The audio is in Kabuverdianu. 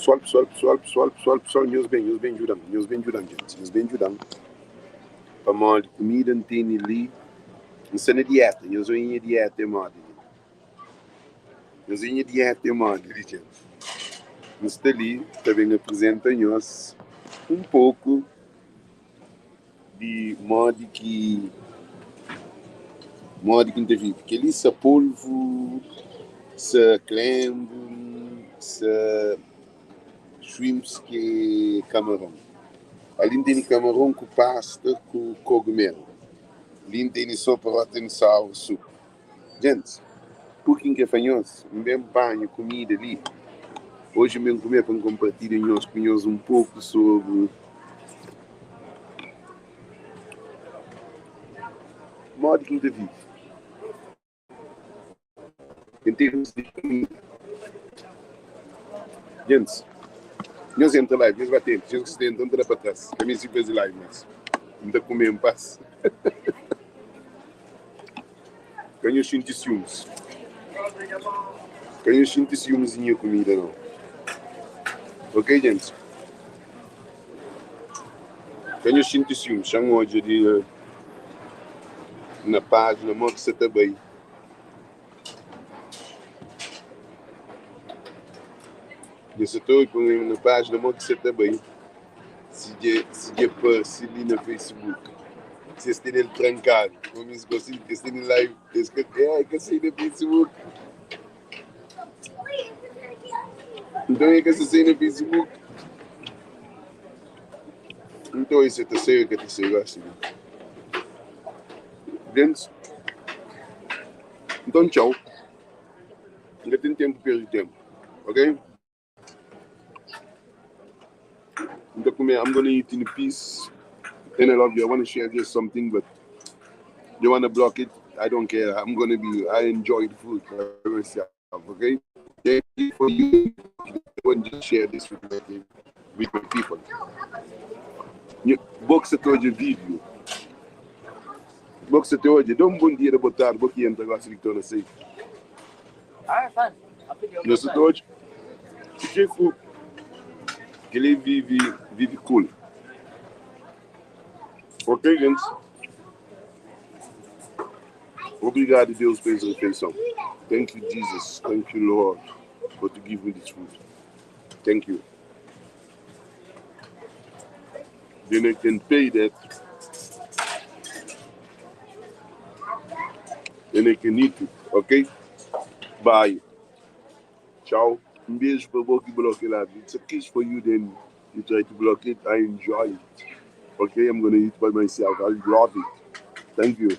Pessoal, pessoal, pessoal, pessoal, pessoal, pessoal, nhos ben, nhos ben djuda-m, nhos ben djuda-m, gente, nhos ben djuda-m. Pamodi kumida N tene li, N sta na dieta, nhos oia nha dieta é modi li. Nhos oia nha dieta é modi li, gente. N sta li ta ben aprizenta nhos un poku di modi ki modi ki N ta vive. Kel-li sa polvu, sa klenbu, sa shrimps ki é kamaron. Ali N tene kamaron ku pasta ku kogumelu. Li N tene sopa rotten sour soup. Gentis, pur ki N kre fla nhos, N ben panha kumida li oji, N ben kume pa N konpartilha nhos ku nhos un poku sobri modi ki N ta vive en termus di kumida. Gentis, nhos entra live, nhos ba tenta, nhos ki sta entra, N ta da pa tras, ka meste faze live mas, N ta kume en pas. Ka nhos xinti siumis. Ka nhos xinti siumis di nha kumida nau. Ok gentis? Ka nhos xinti siumis. Xa N odja di na pájina mo ki sa ta bai. Dja sa ta odja na pájina mo ki sa ta bai. Si dja si dja parse li na Facebook si es tene-l trankadu omis gosi es tene live es ka é ka sai na Facebook nton é ka sa sai na Facebook nton es ta sai o ka ta sai gosi li gentis nton txau N ka ten tenpu perde tenpu ok. N ta kume, I'm gonna eat in peace and I love you. I wanna share just something, but you wanna block it, I don't care. I'm gonna be, I enjoy the food by myself, okay? Thank you for you. I want to share this with my, with my people. Bo ki sa ta odja vídeo, bo ki sa ta odja, dá um bom dia, boa tarde, bo ki entra gosi di ki torna sai. Nhos sa ta odja kuzê ku kel-li vive vive cool. Ok, gentis? Obrigadu, Deus, pa es refeison. Thank you, Jesus. Thank you, Lord, for to give me this food. Thank you. Then I can pay that. Then I can eat it, ok? Bye. Tchau. Um beijo para bo que bloque lá. It's a kiss for you then you try to block it. I enjoy it. Okay, I'm gonna eat by myself. I love it. Thank you.